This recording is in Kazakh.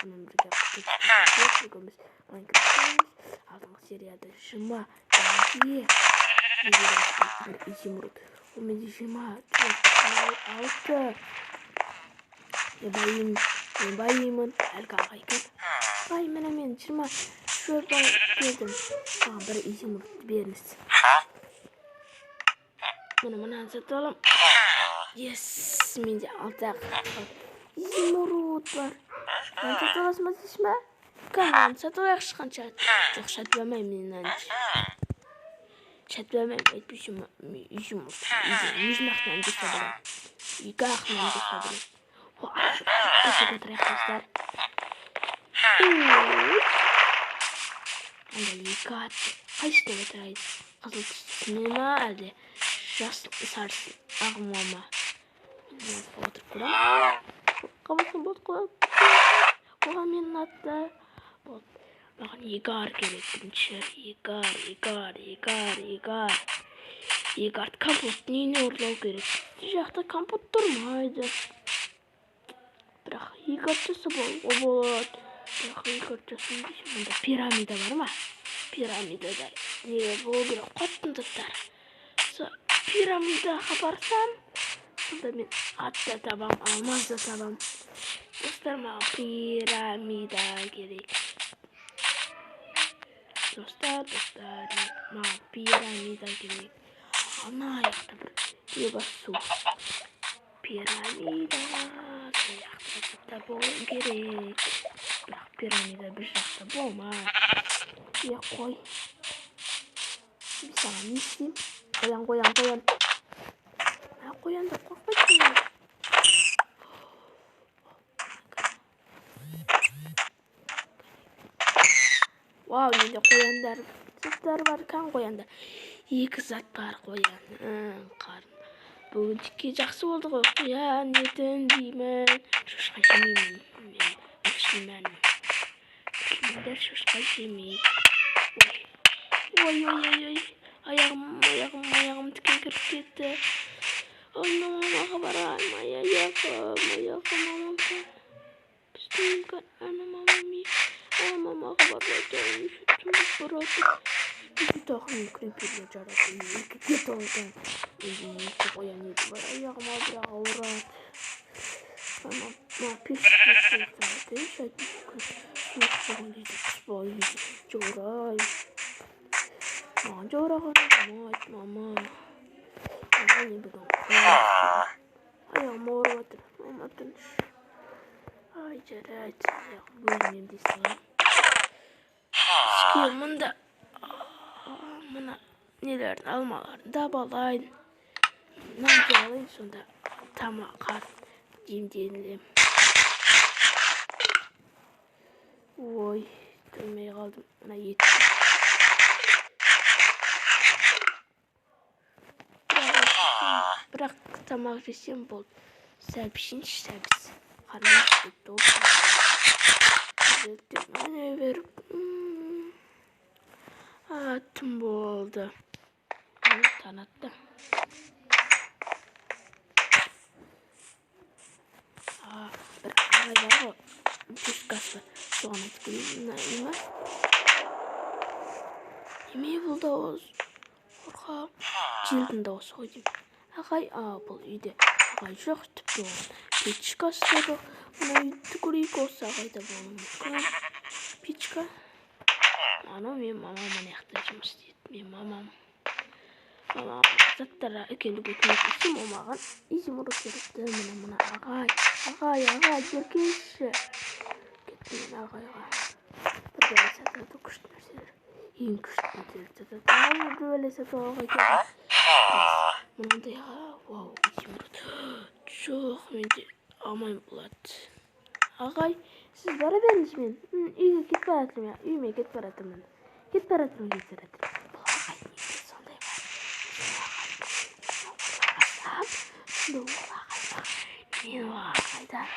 Достарыммен бірге бүгін біз Майнкрафт ойнаймыз. Алдыңғы серияда 20 теңге бір изумруд. Ол менде 24, 26. Мен байимын, мен байимын. Әлгі ағай екен. Ағай, міне мен 24 алып келдім. Маған бір изумруд беріңіз. Міне мынаны сатып аламын. Yes, менде 6 изумруд бар. Мынаны сатып аласың ба дейсің ба? Кәне, мынаны сатып алайықшы қанша? Жоқ, сатып алмаймын мен мынаны. Сатып алмаймын, әйтпесе изумруд. Өзім ақ нан жасап аламын. Екі ақ нан жасап аламын. Кетіп отырайық, достар. Анда екі ат. Қайсысына отырайын? Қызыл түстісіне ма, әлде жасыл сарысы ағыма ма? Мен отырып көремін. Қабылсын болды, оған менің атты. Болды. Маған егар керек бірінші. Егар, егар, егар, егар. Егарды компоттың үйіне ұрлау керек. Бұл жақта компот тұрмайды. Бірақ егар жасап алуға болады. Бірақ егар жасайын десем, онда пирамида бар ма? Пирамидада не болу керек? Қоттың заттары. Со пирамидаға барсам, сонда мен ат та табам, алмаз да табам. Достар, маған пирамида керек. Достар, достар, маған пирамида керек. Ана жақта бір не бар, су. Пирамида сол жақта заттар болу керек. Бірақ пирамида бір жақта болмайды. Е, қой. Мен саған не істеймін? Қоян, қоян, қоян. Ә, қояндар қорықпайды ғой. Вау, менде қояндар заттар бар, кән қоянда. Екі зат бар қоянның қарын. Бүгін текке жақсы болды ғой. Қоян етін жеймін. Шошқа жемеймін. Мен мұсылманмын. Мұсылмандар шошқа жемейді. Ой, ой, ой, ой. Аяғым, аяғым, аяғым тікен кіріп кетті. Ой, мамамаға барайын. Ай, аяғым, аяғым, мамам. Біздің ана мамам. Ана мамаға барып барады. Бізді тағы мен криперге жарады. Екіге толған. Менде екі қоян еті бар. Аяғым бірақ ауырады. Мама, пеш суық болған кезде, қыс болған кезде жаурай. Маған жаураған ұнамайды, мама. Мама, мен бүгін аяғым ауырып жатыр. Мама, тыныш. Ай, жарайды. Аяғым өзім емдей саламын. Ішке мында мына нелерін, алмаларын да алайын. Нан жеп алайын, сонда тамақ қарын емденілем. Ой, тоймай қалдым. Мына ет. Бірақ тамақ жесем болды. Сәл пішейінші, сәбіз. Қарным ашып кетті. Міне беріп. Түн болды. Таң атты. Бір ағай бар ғой. Пешкасы бар. Соған айтып келейін. Мына үй ма? Неме бұл дауыс? Қорқам. Желдің дауысы ғой деймін. Ағай, бұл үйде ағай жоқ, тіпті оған печкасы да жоқ. Мына үйді көрейік, осы ағайда болуы мүмкін. Печка. Анау менің мамам ана жақта жұмыс істейді. Менің мамам. Мамам заттар әкелуге көмектесем, ол маған изумруд беріпті. Міне мына ағай, ағай, ағай, бері. Кеттім мен ағайға. Бір бәле сатады, күшті нәрселер. Ең күшті нәрселер сатады. Ағай, бір бәле сатып алуға келдім. Мынандай, вау, изумруд. Жоқ, менде алмаймын болады. Ағай, сіз бара беріңіз мен. Үйге кетіп бара жатырмын, үйіме кетіп бара жатырмын. Кетіп бара жатырмын, кетіп бара жатырмын. Бұл ағай неге сондай бар? Сонда ол ағай мен ол ағайдан